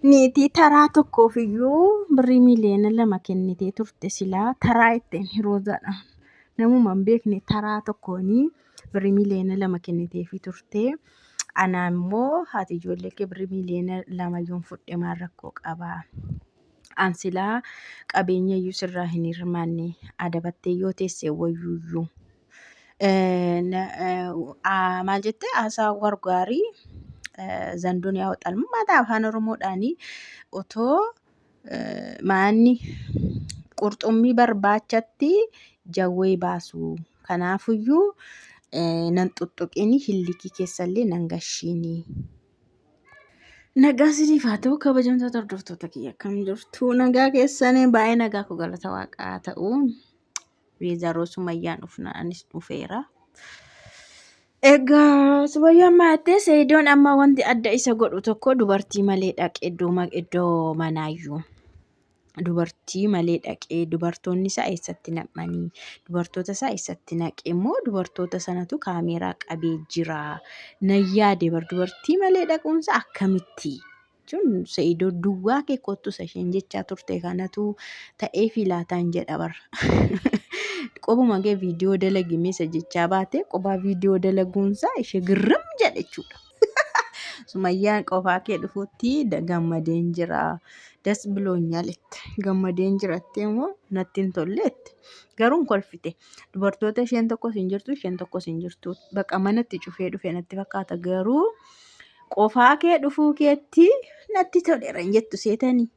Niitii taraa tokkoof iyyuu birrii miiliyoona 2 kennitee turte silaa taraa ittiin roozaadha. Namuma hin beekne taraa tokkoon birrii miiliyoona 2 kenniteefii turte. Anaa immoo haati ijoollee kee birrii miiliyoona 2 yoon fudhe maal rakkoo qaba? An silaa qabeenya iyyuu sirraa hin hirmaanne adabattee yoo teesse wayyuuyyuu. Maal jette haasaa wargaarii zandoon yaa'u mataa afaan oromoodhaanii otoo maanni qurxummii barbaachatti jawwee baasu. Kanaafuyyuu nan xuxxuqini hillikii keessallee nan gashiini. Nagaa isiniif haa ta'u kabajamtoota hordoftoota kiyya akkam jirtu nagaa keessanii baay'ee nagaa koo galata waaqaa ta'u. Weezaroo Sumayyaan dhufna anis dhufeera. Egaa Sumayyaan maattee Seeyidoon amma wanti adda isa godhu tokko dubartii malee dhaqe iddoo manaayyuu. Dubartii malee dhaqee dubartoonni isaa eessatti naqmanii dubartoota isaa eessatti naqe immoo dubartoota sanatu kaameeraa qabee jira. Nan yaade bar dubartii malee dhaquunsa akkamitti? Jechuun Sa'idoo duwwaa kee kottu isa isheen jechaa turte kanatu ta'eefi laataan jedha bar. Qobuma kee viidiyoo dalagi mee isa jechaa baate qobaa viidiyoo dalaguunsaa ishee girrim jedhe jechuudha. Sumayyaan qofaa kee dhufuutti gammadeen jira. Das biloonyaal itti gammadeen jirattee immoo natti hin tolleetti. Garuu hin kolfite. Dubartoota isheen tokkos hin jirtu isheen tokkos hin jirtu. Baqa manatti cufee dhufe natti fakkaata garuu qofaa kee dhufuu keetti natti toleera hin jettu seetanii.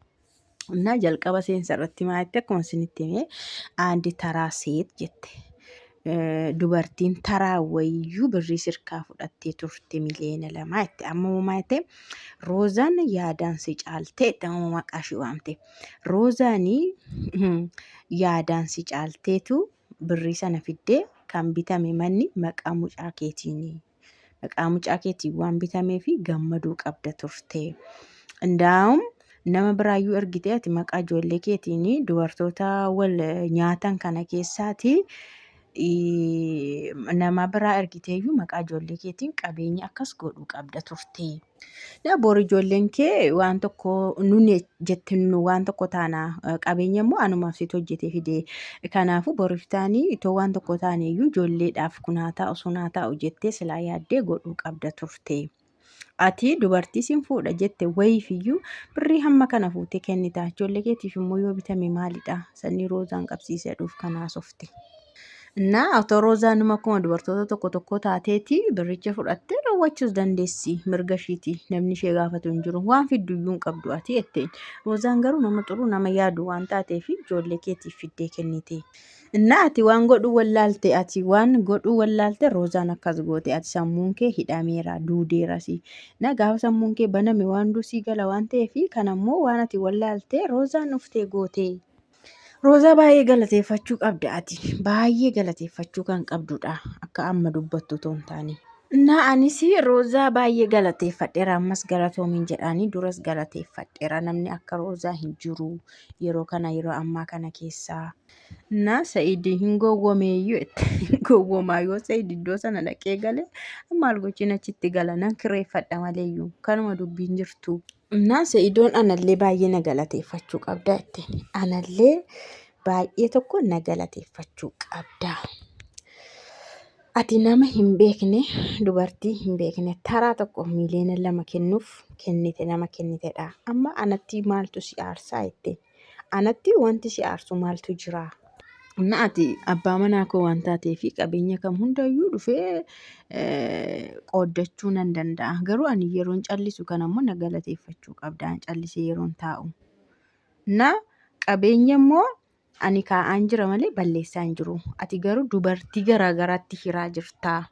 Innaa jalqaba seensa irratti maa jette akkuma isinitti hime aandi taraa seet jette. Dubartiin taraa wayiyyuu birrii sirkaa fudhattee turte miliyoona 2 jette. Amma moo maa jette Roozaan yaadaan si caaltee jette amma maqaa ishee waamte. Roozaanii yaadaan si caalteetu birrii sana fiddee kan bitame manni maqaa mucaa keetiini. Maqaa mucaa keetiin waan bitameef gammaduu qabda turte. Indaa'um nama biraayyuu ergitee ati maqaa ijoollee keetiin dubartoota wal nyaatan kana keessaati nama biraa ergiteeyyuu maqaa ijoollee keetiin qabeenya akkas godhuu qabda turte. Na bor ijoolleen kee waan tokko nun jette nu waan tokko taana qabeenya immoo anumaaf situ hojjetee fide kanaafuu boriif taanii itoo waan tokko taane iyyuu ijoolleedhaaf kun haa taa'u sun haa taa'u jettee silaa yaaddee godhuu qabda turte. Ati dubartii sin fuudha jette wayiif iyyuu birrii hamma kana fuutee kennita ijoollee keetiif immoo yoo bitame maalidha sanii roozaan qabsiisee dhuuf kan haasofte. Innaa otoo Roozaanuma akkuma dubartoota tokko tokkoo taateeti birricha fudhattee dhowwachuus dandeessi mirga ishiiti namni ishee gaafatu hin jiru waan fiddu iyyuu hin qabdu ati jetteen. Roozaan garuu nama xuruu nama yaadu waan taateef ijoollee keetiif fiddee kennite. Innaa ati waan godhuu wallaalte ati waan godhuu wallaalte Roozaan akkas goote ati sammuun kee hidhameera duudeerasi. Na gaafa sammuun kee baname waan duusii gala waan ta'eef kanammoo waan ati wallaalte Roozaan dhuftee goote. Roozaa baay'ee galateeffachuu qabda ati. Baay'ee galateeffachuu kan qabdudha. Akka amma dubbattu otoo hin taane. Naa anis Roozaa baay'ee galateeffadheera. Ammas galatoomiin jedhaanii duras galateeffadheera. Namni akka Roozaa hin jiru yeroo kana yeroo ammaa kana keessaa. Naa Sa'id hin gowwomeeyyuu jette. Hin gowwomaa yoo Sa'id iddoo sana dhaqee gale maal gochiin achitti gala nan kireeffadha maleeyyuu kanuma dubbiin jirtu. Innaa Sa'idoon anallee baay'ee na galateeffachuu qabda jetteen. Anallee baay'ee tokko na galateeffachuu qabda. Ati nama hin beekne, dubartii hin beekne taraa tokko miiliyoona 2 kennuuf kennite nama kennitedha. Amma anatti maaltu si aarsaa jetteen. Anatti wanti si aarsu maaltu jira? Na ati abbaa manaa koo waan taateef qabeenya kam hundayyuu dhufee qooddachuu nan danda'a. Garuu ani yeroon callisu kana immoo na galateeffachuu qabda. An callisee yeroon taa'u. Na qabeenya immoo ani kaa'aan jira malee balleessaa hin jiru. Ati garuu dubartii garaa garaatti hiraa jirta.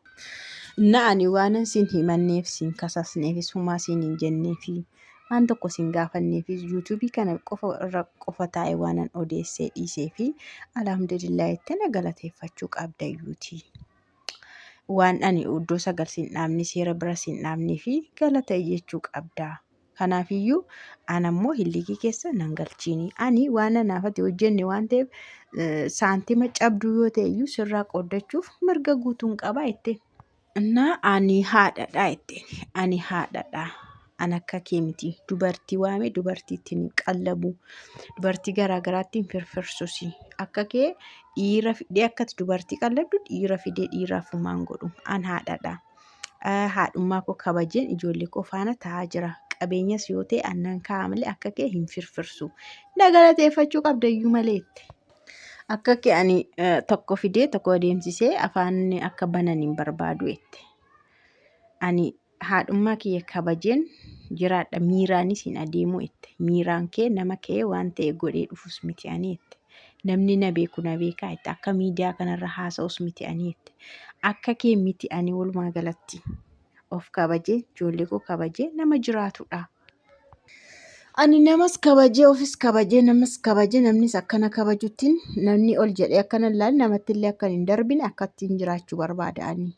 Na ani waanan siin himanneef siin kasasneefis humaa siin hin jenneefi. Waan tokko sin gaafanneefis yuutuubii kana qofa irra qofa taa'e waanan odeessee dhiisee fi alhamdulillah jettee na galateeffachuu qabda iyyuuti. Waan ani iddoo sagal sin dhaabne seera bira sin dhaabnee fi galata jechuu qabda. Kanaafiyyuu ana immoo hillikii keessa nan galchiini. Ani waan anaaf ati hojjenne waan ta'eef saantima cabduu yoo ta'e iyyuu sirraa qooddachuuf mirga guutuun qaba jette. Innaa ani haadhadha jetteen. Ani haadhadha. An akka kee miti. Dubartii waamee dubartiitti hin qallabu. Dubartii garaa garaatti hin firfirsusi. Akka kee dhiira fidee akkati dubartii qallabdu dhiira fidee dhiiraaf humaan godhu. An haadhadha. Haadhummaa koo kabajeen ijoollee koo faana taa'aa jira. Qabeenyas yoo ta'e annan kaa'a malee akka kee hin firfirsu. Na galateeffachuu qabda iyyuu malee jette. Akka kee ani tokko fidee tokko adeemsisee afaan akka banan hin barbaadu jette. Ani haadhummaa kiyya kabajeen jiraadha miiraanis hin adeemu jette. Miiraan kee nama ka'ee waan ta'e godhee dhufus miti ani jette. Namni na beeku na beekaa jette. Akka miidiyaa kanarra haasa'us miti ani jette. Akka kee miti ani walumaa galatti. Of kabajee ijoollee koo kabajee nama jiraatudha. Ani namas kabajee ofis kabajee namas kabajee namnis akkana kabajuttiin namni ol jedhee akkana hin ilaalle namattillee akkan hin darbine akkattiin jiraachuu barbaada ani.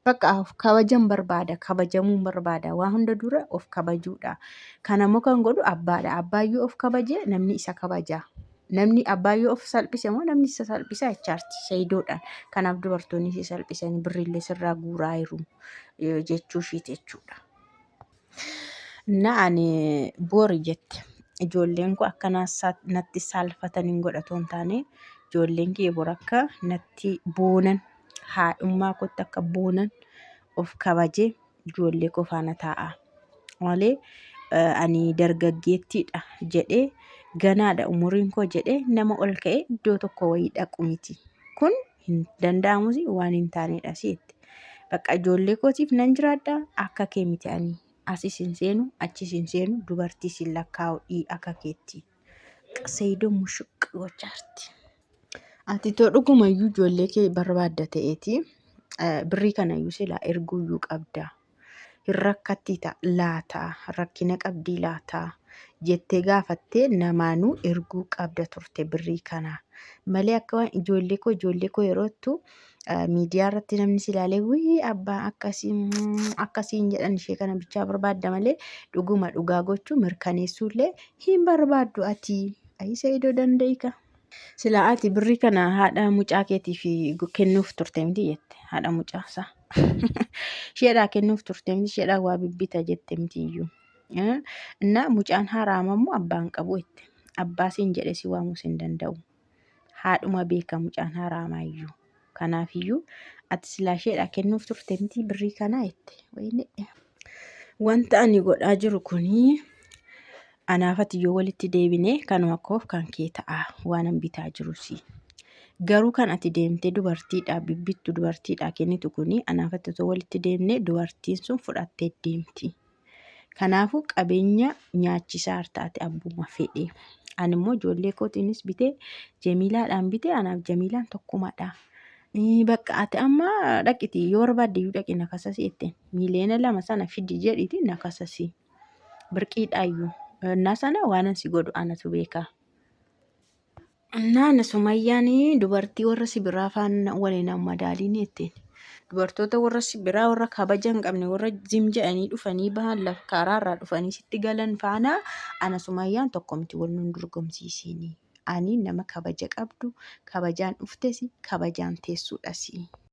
Bakka of kabajan barbaada, kabajamuun barbaada. Waa hunda dura of kabajuudha. Kana immoo kan godhu abbaadha. Abbaan yoo of kabaje namni isa kabaja. Namni abbaan yoo of salphise immoo namni isa salphisa jechaarti sayidoodhaan. Kanaaf dubartoonni si salphisanii birriillee sirraa guuraa jiru jechuu ishiiti jechuudha. Na ani boori jette ijoolleen koo akka natti saalfatan hin godha otoo hin taane ijoolleen kiyya bor akka natti boonan haadhummaa kootti akka boonan of kabajee ijoollee koo faana taa'a. Malee ani dargaggeettiidha jedhee ganaadha umuriin koo jedhee nama ol ka'ee iddoo tokko wayii dhaqu miti. Kun hin danda'amus waan hin taanedha si'etti. Bakka ijoollee kootiif nan jiraadha akka kee miti ani asis hin seenu achis hin seenu dubartiis hin lakkaa'u dhii akka keetti. Seeyidoo mushuq gochaarti. Ati too dhugumayyuu ijoollee kee barbaadda ta'eeti birrii kanayyuu silaa erguuyyuu qabda. Hin rakkattii laata rakkina qabdii laata jettee gaafattee namaanuu erguu qabda turte birrii kana. Malee akka waan ijoollee koo ijoollee koo yeroo jettu miidiyaa irratti namni si ilaalee wii abbaa akkasii akkasiin jedhan ishee kana bichaa barbaadda malee dhuguma dhugaa gochuu mirkaneessuullee hin barbaaddu ati. Ayii Sa'idoo danda'ika. Silaa ati birrii kana haadha mucaa keetiif kennuuf turte miti jette haadha mucaa isaa. Isheedhaa kennuuf turte miti isheedhaa waa bibbita jette miti iyyuu. Innaa mucaan haraama immoo abbaan qabu jette. Abbaa siin jedhee si waamuus hin danda'u. Haadhuma beeka mucaan haraamaa iyyuu. Kanaaf iyyuu ati silaa isheedhaa kennuuf turte miti birrii kanaa jette. Wayine. Wanta ani godhaa jiru kunii anaaf ati yoo walitti deebine kanuma koof kan kee ta'a waanan bitaa jirusi. Garuu kan ati deemtee dubartiidhaa bibbittu dubartiidhaa kennitu kuni anaaf ati otoo walitti deemne dubartiin sun fudhattee deemti. Kanaafuu qabeenya nyaachisaa harta ati abbuma fedhe. Ani immoo ijoollee kootiinis bitee Jemiilaadhaan bitee anaaf Jemiilaan tokkumadha. Bakka ati amma dhaqiti yoo barbaadde iyyuu dhaqi na kasasi jetteen. Miiliyoona 2 sana fidi jedhiti na kasasi. Birqiidhaayyuu. Innaa sana waanan si godhu anatu beeka. Innaan Sumayyaan dubartii warra si biraa faana waliin hin madaaliin jetteen. Dubartoota warra si biraa warra kabaja hin qabne warra zim jedhanii dhufanii bahan lafa karaarraa dhufanii sitti galan faana ana Sumayyaan tokko miti wal nun dorgomsiisiini. Ani nama kabaja qabdu kabajaan dhuftesi kabajaan teessuudhasi.